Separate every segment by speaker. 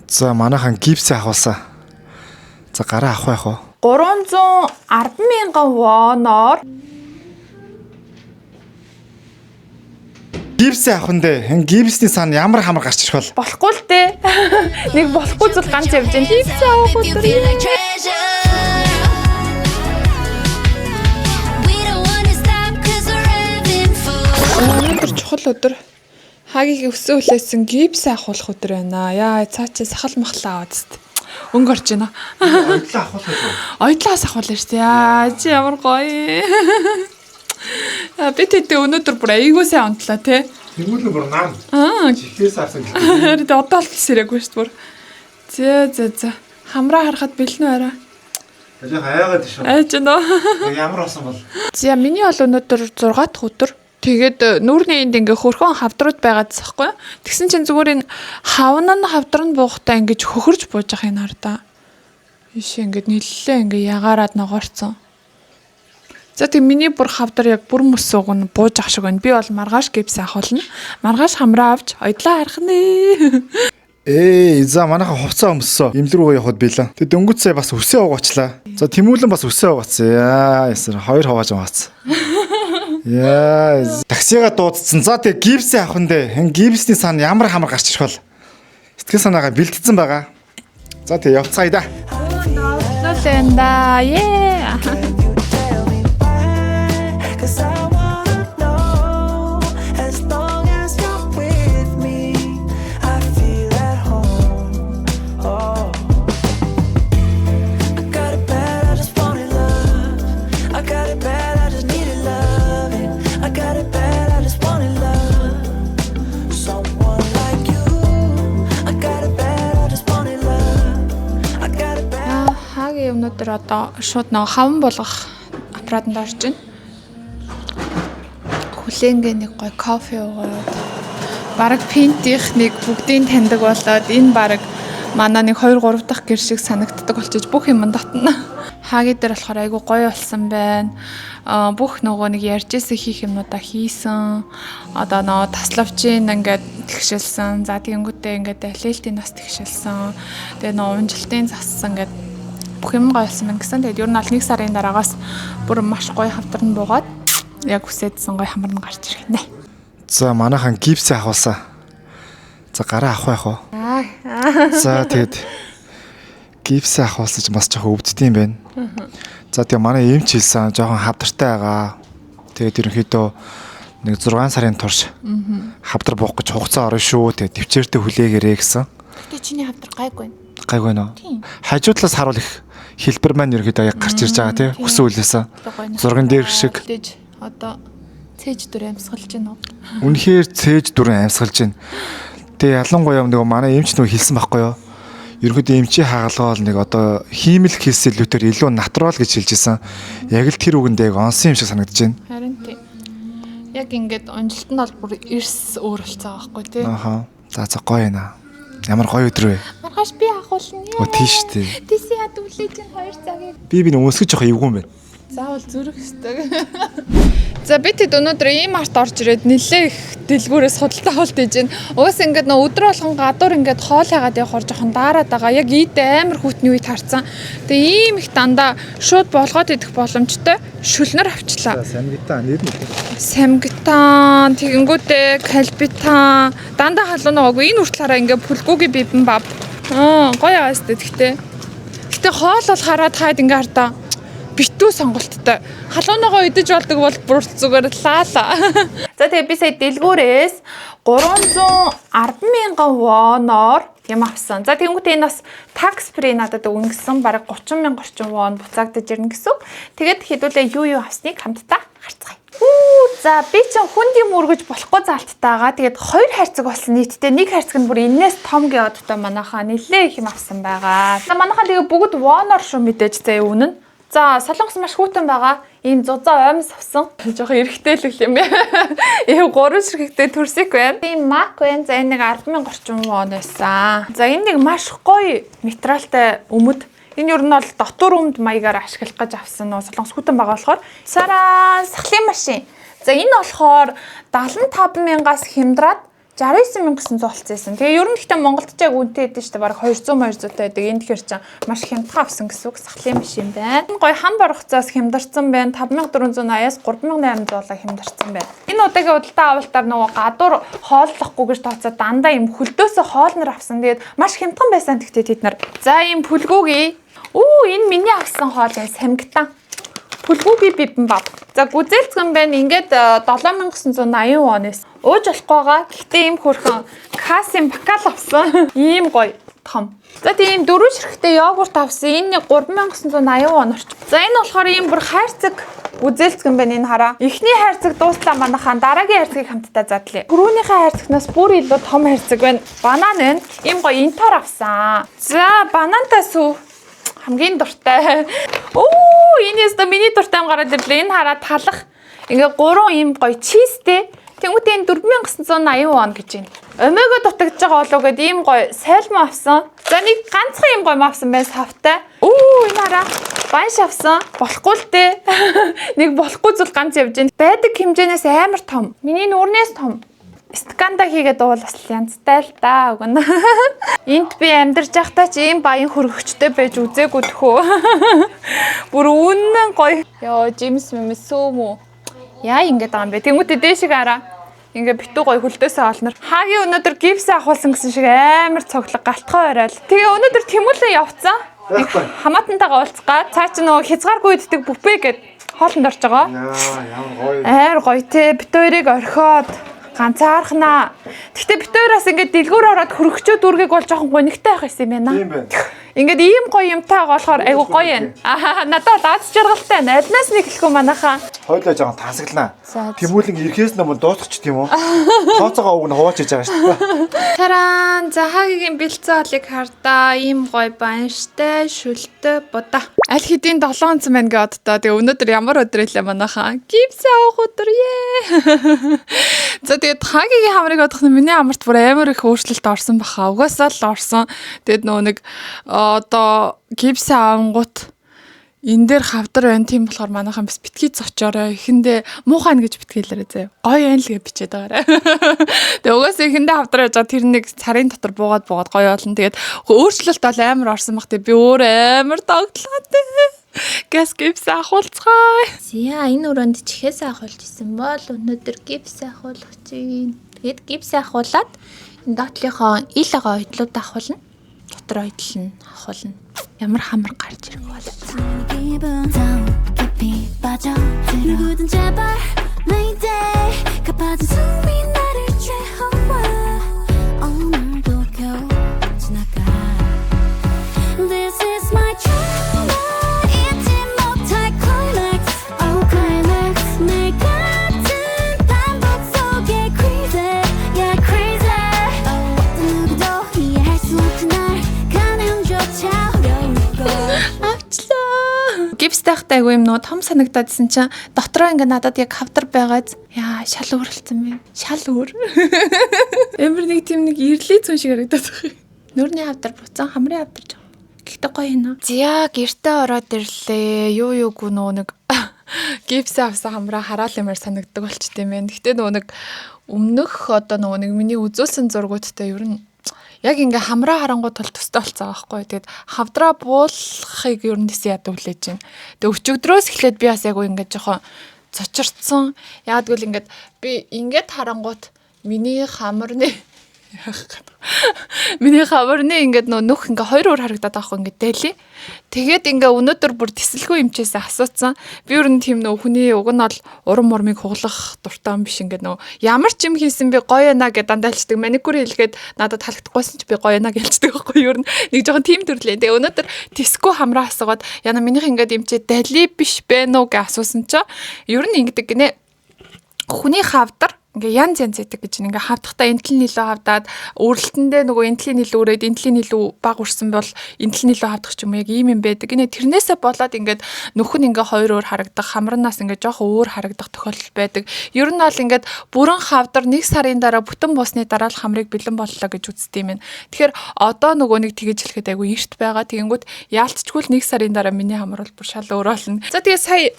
Speaker 1: За, манайхан гипсээ авахулсан. За, гараа авах байх уу?
Speaker 2: 310 мянган воноор.
Speaker 1: Гипсээ авах нь дээ. Энэ гипсний сан ямар хамар гарч ирэх бол?
Speaker 2: Болохгүй л дээ. Нэг болохгүй зүйл ганц явж байна. Гипсээ авах
Speaker 3: You
Speaker 2: өдөр.
Speaker 3: feel like treasure. We don't wanna stop 'cause we're having fun.
Speaker 4: Өнөөдөр чухал өдөр. Хагийг өсөө хүлээсэн гипс авахулах өдөр байна. Яа, цаа чи сахал махлаа аваад тест. Өнгө орж байна.
Speaker 1: Ойдлоо авах уу?
Speaker 4: Ойдлоос авахулна шүү дээ. Яа, чи ямар гоё. Яа, би тэдээ өнөөдөр бүр айгүй сайн унтлаа те.
Speaker 1: Тэмүүлэн бүр нам.
Speaker 4: Аа,
Speaker 1: Чихээс авсан гэх.
Speaker 4: харин одоо л сэрээгүй шүү дээ бүр. Зэ зэ зэ. Хамраа харахад бэлэн үү арай?
Speaker 1: Жах айгаад шүү.
Speaker 4: Айж нөө.
Speaker 1: Ямар болсон бол?
Speaker 4: За, миний бол өнөөдөр 6 дахь өдөр. Тэгээд нүүрний энд ингээ хөрхөн хавдрууд байгаадс хгүй. Тэгсэн чинь зүгээр энэ хавн нь хавдар нь буухтаа ингэж хөхөрж бууж явах юм хардаа. Иш ингээд нэллээ ингээ ягаарад ногоорцсон. За, тэг миний бүр хавдар яг бүр мөс уг нь бууж ах шиг байна. Би бол маргааш гипс авахулна. Маргааш хамраа авч ойдлоо харах нэ.
Speaker 1: Ээ, за, манайхан хувцас өмссөн. Имлэг рүү явахад билээ. Тэг дөнгөж сая бас үсээ угаачлаа. За, Тэмүүлэн бас үсээ угаацсан. Яа, ясар хоёр хувааж угаацсан. Яа, таксига дуудсан. За, тэг гипсээ авах нь дээ. Энэ гипсний сан ямар хамар гарч ирэх бол? Сэтгэл санаагаа бэлтцсэн байгаа. За, тэг явцгаая да.
Speaker 4: Нүл энэ да. Ее.
Speaker 5: You tell me why? 'Cause I wanna know. As long as you're with me, I feel at home. Oh, I got it bad, I just wanted love. I got it bad, I just needed loving. I got it bad, I just wanted love. Someone like you. I got it bad, I just wanted love. I got it bad.
Speaker 4: Хаагийн өнөөдөр одоо шууд нөгөө хаван болгох аппаратанд орж байна. Хүлээнгээ нэг гой кофе уугаад бараг пинтийнх нэг бүгдийг таньдаг болоод энэ бараг манай нэг 2 3 дахь гэр шиг санагддаг болчихж бүх юм дотно. Хаагийн дээр болохоор айгу гоё болсон байна. Аа, бүх нөгөө нэг ярьжсэн хийх юмнуудаа хийсэн. Одоо нөгөө таславчийн ингээд тэгшилсэн. За, тэгэнгүүтээ ингээд аллелтийн нас тэгшилсэн. Тэгээ нөгөө унжилтын зассан ингээд бүх юм гоё болсон байна гэсэн. Тэгээд ер нь бол нэг сарын дараагаас бүр маш гоё хавдарн буугаад яг хүсээдсэн гоё хамар нь гарч ирэх нэ.
Speaker 1: За, манайхан гипсээ авахулсан. За, гараа авах байх уу? За, тэгэд гипсээ авахулсан ч бас жоохон өвддөг юм байна. За, тэгээ манай эмч хэлсэн, жоохон хавдартай байгаа. Тэгээд ерөнхийдөө нэг 6 сарын турш хавдар буух гэж хугацаа орно шүү. Тэгээд төвчээртэй хүлээгээрэй гэсэн.
Speaker 4: Гэтэ чиний хавдар гайгүй.
Speaker 1: Гайгүй нөө. Хажуу талаас харуул их хэлбэр маань ерөнхийдөө яг гарч ирж байгаа тий. Хүсэн үлээсэн. Зурган дээр шиг.
Speaker 4: Тэгэж одоо цээж дүр амьсгалж байна уу?
Speaker 1: Үнэхээр цээж дүрэн амьсгалж байна. Тэгээ ялангуяа нөгөө манай эмч нөгөө хэлсэн байхгүй юу? Ерөнхийдөө эмчийн хагалгаа бол нэг одоо хиймэл хийс илүүтээр илүү natural гэж хэлж исэн. Яг л тэр үгэндээ яг онсон юм шиг санагдаж байна.
Speaker 4: Харин тий. Яг ингээд унжилт нь бол бүр эрс өөр болцоо байхгүй тий.
Speaker 1: Ааха. За за, гоё юм аа. Ямар гоё өдөр вэ?
Speaker 4: Маргааш би ахуулна.
Speaker 1: Оо, тийш тий.
Speaker 4: Тийш яд үлээж ин 2 цагийг.
Speaker 1: Би өмсгөж явах эвгүй юм байна.
Speaker 4: Заавал зүрх өсдөг. За, би тэд өнөөдөр ийм арт орж ирээд нэлээ их дэлгүүрээс худалдаа авалт хийж байна. Уус ингээд нөө өдөр болгон гадуур ингээд хоол хайгаад явахаар жоохон daarаад байгаа. Яг ийд амар хүйтний үед харцсан. Тэгээ ийм их дандаа шууд болгоод идэх боломжтой шүлнэр авчлаа.
Speaker 1: Самгитаа нэр нь.
Speaker 4: Самгитан, тэгэнгүүтээ кальбитан, дандаа халуун байгаагүй энэ хүртэл хараа ингээд пүлгүүгийн бибимбап. Аа, гоё байгаа сте тэгтээ. Гэтэ хоол бол хараад хайд ингээ хардаа битүү сонголттой. Халуунагаа идэж болдог бол бүр зүгээр лаала.
Speaker 2: За, тэгээ би сая дэлгүүрээс 310 мянган воноор юм авсан. За, тэгэнгүүтээ энэ бас tax free надад өгнө гэсэн, бараг 30 мянга орчим вон буцаагдаж ирнэ гэсэн. Тэгээд хэдүүлээ юу юу авсныг хамтдаа харцгаая. Үү, за, би чинь хүнд юм өргөж болохгүй заалттайгаа. Тэгээд хоёр хайрцаг болсон нийтдээ, нэг хайрцаг нь бүр энээс том гэвд одоо манайхаа нэлээ их юм авсан байгаа. За, манайхаа тэгээ бүгд воноор шүү мэдээж заяа үнэн. За, солонгос маш хүйтэн байгаа. Ийм зузаан оймс авсан. Жохон эргэжтэйлэг юм бэ. Ийм гурван ширхэгтэй төрсик байна. Ийм мак байна. За, энэ нэг 10,000 орчим вон байсан. За, энэ нэг маш гоё материалтай өмд. Энэ ер нь бол дотор өмд маягаар ашиглах гэж авсан нөө солонгос хүйтэн байгаа болохоор. Сараа, сахлын машин. За, энэ болохоор 75 мянгаас хямдраад 69,900 болцсон. Тэгээ ер нь гэхдээ Монголд ч яг үнэтэй байдаг шүү дээ. Бараг 200 200 байдаг. Энэ тэгэхээр чинь маш хямдхан авсан гэсэн үг. Сахлын машин байна. Энэ гоё хам боргоцоос хямдарсан байна. 5480-аас 3800 болоо хямдарсан байна. Энэ удаагийн худалдаа авалтаар нөгөө гадуур хооллохгүй гэж тооцоо дандаа юм хөлдөөсөө хоолнор авсан. Тэгээд маш хямдхан байсан гэхдээ тэд нар. За ийм пүлгүүгий. Оо, энэ миний авсан хоол юм, самгитан. Пүлгүүгийн бибимбап. За, гүзээлзгэн байна. Ингээд 7980 вонээс ууж болохгүй байгаа. Гэхдээ ийм хөөрхөн кассын бокал авсан. Ийм гоё том. За, тийм дөрвөн ширхтээ йогурт авсан. Энэ нэг 3980 вон орч. За, энэ болохоор ийм бүр хайрцаг гүзээлзгэн байна, энэ хараа. Эхний хайрцаг дууслаа манайхаа, дараагийн хайрцагийг хамтдаа задлаа. Түрүүнийхээ хайрцагнаас бүр илүү том хайрцаг байна. Банан байна. Ийм гоё интоор авсан. За, банантай сүү хамгийн дуртай. Оо, энэ ёстой миний дуртай юм гараад ирлээ. Энэ хараа, талах. Ингээ гурван ийм гоё cheese тэй. Тэнгүүтээ энэ 4980 вон гэж байна. Омега дутагдж байгаа болоо гэд ийм гоё salmon авсан. За, нэг ганцхан ийм гоё авсан байна, савтай. Оо, энэ хараа, банш авсан. Болохгүй л дээ. Нэг болохгүй зүйл ганц явж байна. Байдаг хэмжээнээс амар том. Миний нүрнээс том. Стаканда хийгээд уул бас янзтай л да, уг нь. Энд би амьдарч байхдаа ч ийм баян хөргөгчтэй байж үзээгүй тхөө. Бүр үнэн гоё. Йоо, жимс мэмс сөөм үү. Яа ингэж байгаа юм бэ? Тэнгүүтээ дээшиг хараа. Ингээ битүү гоё хөлдөөсөө олнор. Хаагийн өнөөдөр гипс авахулсан гэсэн шиг амар цоглог галтгой орой л. Тэгээ өнөөдөр Тэмүүлэн явцсан.
Speaker 1: Байхгүй.
Speaker 2: Хамаатантайгаа уулзах га. Цаа чи нөгөө хязгааргүй иддэг бүпэ гэд хоолнд орж байгаа.
Speaker 1: Яа, ямар гоё.
Speaker 2: Амар гоё те. Бит хоёрыг орхиод ганцаархнаа. Гэхдээ бит хоёр бас ингээд дэлгүүр ороод хөргөчөө дүүргийг бол жоохон гунигтай байх юм байна.
Speaker 1: Тийм байна.
Speaker 2: Ингээд ийм гоё юмтай байгаа болохоор айгу гоё юм. Аа, надад бол аз жаргалтай байна. Алинаас нэг хэлэхгүй манайхаа.
Speaker 1: Хойлоо жоохон тасаглана.
Speaker 2: За.
Speaker 1: Тэмүүлэн ирэхээс өмнө дуусгач тийм үү? Тооцоогоо уг нь хувааж хийж байгаа шүү дээ.
Speaker 4: Таран, за, хаагигийн бэлцээ хоолыг хардаа. Ийм гоё банштай, шүлтэй, будаа. Аль хэдийн 7 онцон байна гэ оддоо. Тэгээ өнөөдөр ямар өдөр илээ манайхаа? Гипс авах өдөр ээ. За, тэгээд хаагигийн хамрыг бодох нь миний хамарт бүр амар их өөрчлөлт орсон баха. Угаасаа л орсон. Тэгээд нөгөө нэг одоо гипс авангууд энэ дээр хавдар байна. Тийм болохоор манайхан бас битгий зочоорой. Эхэндээ муухай гэж битгийлээрэй заяа. Гоё юм л гэж бичээд байгаарай. Тэгээ угаасаа эхэндээ хавдар байж байгаа, тэр нэг сарын дотор буугаад буугаад гоё болно. Тэгээд өөрчлөлт бол амар орсон бах. Тэгээ би өөр амар догтлоотой. Газ гипс ахуулцгаая.
Speaker 6: За, энэ өрөөнд чихээс ахуулж исэн бол өнөөдөр гипс ахуулах чинь. Тэгээд гипс ахуулаад энэ доотлынхоо ил байгаа ойдлууд ахуулна. Дотор ойдол нь ахуулна. Ямар хамар гарч ирэх бол.
Speaker 3: 기분 다운 깊이 빠져들어 누구든 제발 Mayday 가빠진 숨이 나를 죄어와 오늘도 겨우 지나가 This is my trauma 잊지 못할 climax Oh climax 매일 같은 반복 속에 crazy Yeah crazy Oh 어떤 누구도 이해할 수 없지 날 가능조차 어려울 걸.
Speaker 4: Авчлаа. Гипс тахтай айгу юм нөө том санагдаадсэн чинь дотроо ингээ надад яг хавдар байгааз яа шал өөрлөсөн юм. Шал өөр. Эмбер нэг тийм нэг ирлээ зүүн шиг харагдаад байгаа. Нүрний хавдар буцаан хамрын хавдар жоо. Гэхдээ гоё юм. Зя, гэртээ ороод ирлээ. Юу юугүй нөө нэг гипс авсан хамраа хараал юмар санагддаг болчт юм байна. Гэхдээ нөгөө нэг өмнөх одоо нөгөө нэг миний үзүүлсэн зургуудтай ер нь яг ингээ хамраа харангуй тул төстэй болцоо байгаа байхгүй. Тэгээд хавдраа буулгахыг ер нь тэсэн яд үлээж байна. Тэгээд өчигдрөөс эхлээд би бас яг ингээ жоохон цочирдсан. Яг гэвэл ингээд би ингээд харангуут миний хамарны яах гэдэг. Миний хамарны ингээд нөө нүх ингээ хоёр өөр харагдаад байгаа хгүй, ингээд дайли. Тэгээд ингээ өнөөдөр бүр тэсэлгүй эмчээсээ асууцсан. Би ер нь тийм нөө хүний уг нь бол урам мурмыг хуглах дуртай юм биш, ингээд нөө ямар ч юм хийсэн би гоё яана гэдээ дандаа хэлцдэг. Маникюр хийлгээд надад таалагдахгүйсэн ч би гоё яана гэлцдэг байхгүй юу? Ер нь нэг жоохон тийм төрлөө. Тэгээ өнөөдөр тэсгүй хамраа асуугаад, яна минийх ингээд эмчээ дали биш бэ нү гэж асуусан чинь ер нь ингэдэг гинэ, хүний хавдар ингээ янз янз яадаг гэж, ингээ хавдахтаа энэ тал нь илүү хавдаад, өөрлөлтөндөө нөгөө энэ талын илүү үрээд, энэ талын илүү баг үрсэн бол энэ тал нь илүү хавдах ч юм уу, яг ийм юм байдаг. Гинэ тэрнээсээ болоод ингээд нүх нь ингээ хоёр өөр харагдах, хамарнаас ингээ жоох өөр харагдах тохиолдол байдаг. Ер нь бол ингээд бүрэн хавдар нэг сарын дараа бүтэн буусны дараа л хамрыг бэлэн боллоо гэж үздэг юм байна. Тэгэхээр одоо нөгөө нэг тэгэж хэлэхэд айгүй эрт байгаа. Тэгэнгүүт яалтчгүй л нэг сарын дараа миний хамар бол бүр шал өөр болно. За, тэгээ сая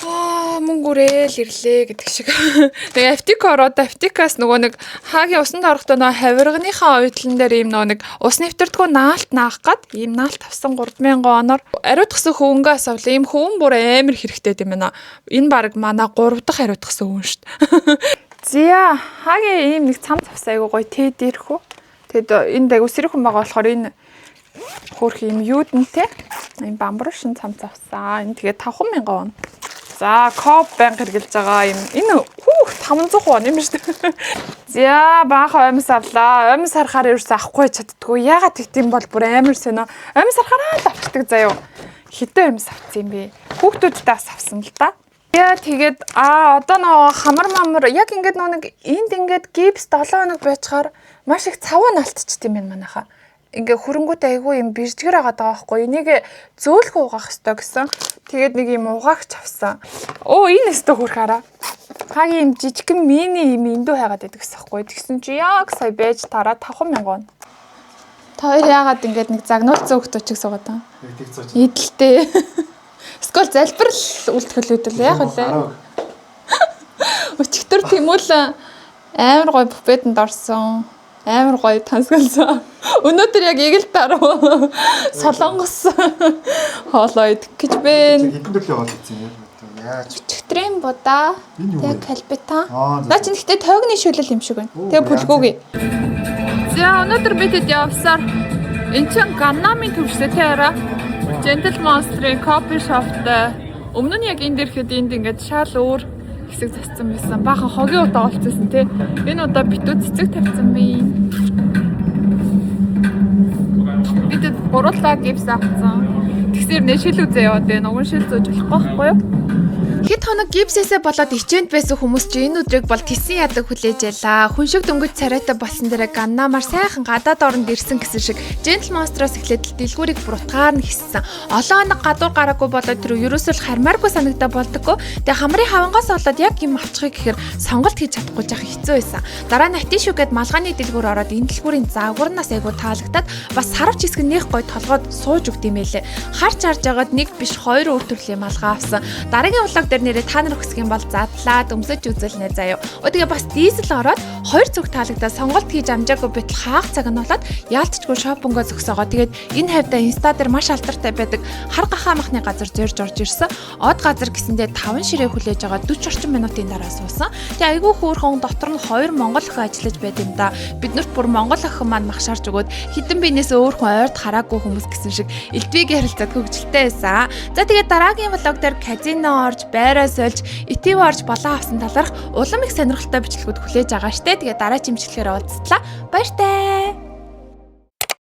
Speaker 4: Аа, мөнгө үрээл ирлээ гэдэг шиг. Тэгээ аптек ороод аптекаас нөгөө нэг хаагийн усанд орохдоо нөгөө хавирганыхаа уядлан дээр ийм нөгөө нэг ус нэвтэрдгүү наалт наах гад ийм наалт авсан 3000 оноор ариутгасан хөвөнгөөс авлаа. Ийм хөвөн бүр амар хэрэгтэй юм байна. Энэ баг манай 3 дахь ариутгасан хөвөн шүү дээ. Зя, хаагийн ийм нэг цам цавсаа айгуу гоё тэ дээрхүү. Тэгэд энд айгуу сэрхэн байгаа болохоор энэ хөөх юм юудэнтэй ийм бамбаршин цам цавсаа. Энэ тэгээ 5000 вон. За, коп банк хэрглэж байгаа юм. Энэ хүүх 500 вон юм шүү дээ. За, баахан оймс авлаа. Оймс харахаар ерөөсөө авахгүй чаддгүй. Яагаад тэгдэм бол бүр амар сонио. Оймс харахаараа л авчдаг заяо. Хитэн оймс авсан юм бэ? Хүүхдүүдтэй бас авсан л да. Яа, тэгээд одоо нөгөө хамар мамар яг ингээд нөгөө нэг энд ингээд гипс 7 хоног байчаар маш их цавуу налтчт юм байна манайхаа. Ингээ хөрөнгөтэй айгүй юм бэржгэр агаад байгаа байхгүй. Энийг зөөлхөн угаах ёстой гэсэн. Тэгээд нэг юм угаагч авсан. Оо, энэ өстө хөрх хараа. Хагийн юм жижигхэн мини юм эндүү хайгаад байдаг гэсэн байхгүй. Тэгсэн чи яг сая байж тараа 5000 вон. Та хоёр яагаад ингээд нэг загнуулсан хөлтөө чиг суугаад байгаа?
Speaker 1: Тэг зууч.
Speaker 4: Идэлтэй. Эсвэл залбирал үлдэхлүүдэл яах вэ? Өчигдөр Тэмүүлэн амар гоё буфетэнд орсон. Амар гоё тансагласан. Өнөөдөр яг эгэл даруу солонгос хоолоо идэх гэж байна.
Speaker 1: Хэдэн төрлийн хоол идсэн юм? Яаж?
Speaker 4: Өчигдрийн будаа.
Speaker 1: Энэ юу
Speaker 4: Тэгээ
Speaker 1: вэ?
Speaker 4: калбитан.
Speaker 1: Аа,
Speaker 4: Наа чи гэхдээ тойгны шүлэл юм шиг байна.
Speaker 1: Оо,
Speaker 4: Тэгээ
Speaker 1: янз
Speaker 4: бүлгүүгүй. За, өнөөдөр бид хэд явсаар эн чин Ганнамын төвштэй те араа. Gentle Monster-ийн coffee shop-тай. Өмнө нь яг энд ирэхэд энд ингээд шал өөр хэсэг зассан байсан. Баахан хогийн удаа олцсон те. Энэ удаа битүү цэцэг тавьсан бэ. Бид гурлаа гипс авсан. Тэгсэр нэ шил үзээ яваад байна. Уган шил зөөж болохгүй байхгүй юу?
Speaker 2: Хэд хоног гипсээсээ болоод ичээнд байсан хүмүүс чи энэ өдрийг бол тесэн ядаг хүлээж ялаа. Хүн шиг дөнгөж царайтай болсон дээрээ Ганнамаар сайхан гадаад оронд ирсэн гэсэн шиг Gentle Monster-оос эхлээд л дэлгүүрийг бурутгаар нь хийссэн. Олон хоног гадуур гараагүй болоод тэр ерөөсөө л хармааргүй санагдаа болдоггүй. Тэгээ хамрын хавангаас болоод яг юм авчихыг гэхээр сонголт хийж чадахгүй жах хэцүү байсан. Дараа нь Атишү гээд малгааны дэлгүүр ороод энэ дэлгүүрийн загварнаас айгу таалагдаад бас сарвч хэсэг нэх гой толгойд сууж өгд юм байлээ. Харч харж агаад нэг биш хоёр өөр төрлийн малгай авсан. Дараагийн влог дээр нэрээ та нар хүсэх юм бол задлаад өмсөж үзэлнэ заяо. Өө, тэгээ бас дизель ороод хоёр зүг таалагдаад сонголт хийж амжаагүй байтал хаах цаг нь болоод яалтчгүй шопингоо зогсоогоо. Тэгээд энэ хавьда инста дээр маш алдартай байдаг хар гахаа махны газар зорж орж ирсэн. Од газар гэсэндээ 5 ширээ хүлээж байгаа 40 орчим минутын дараа суусан. Тэгээ айгүй хөөрхөн, дотор нь хоёр монгол охин ажиллаж байд юм да. Биднэрт бүр монгол охин маань махшаарч өгөөд хідэн биенээс өөр хүн ойрд хараагүй хүмүүс гэсэн шиг элдвийг ярилцаад хөгжилтэй байсан. За, тэгээд дараагийн влог дээр казино орж, байраа сольж, итив орж болоо авсан талаарх улам их сонирхолтой бичлэгүүд хүлээж байгаа штэ. Тэгээд дараагийн бичлэгээр уулзтлаа. Баяртай.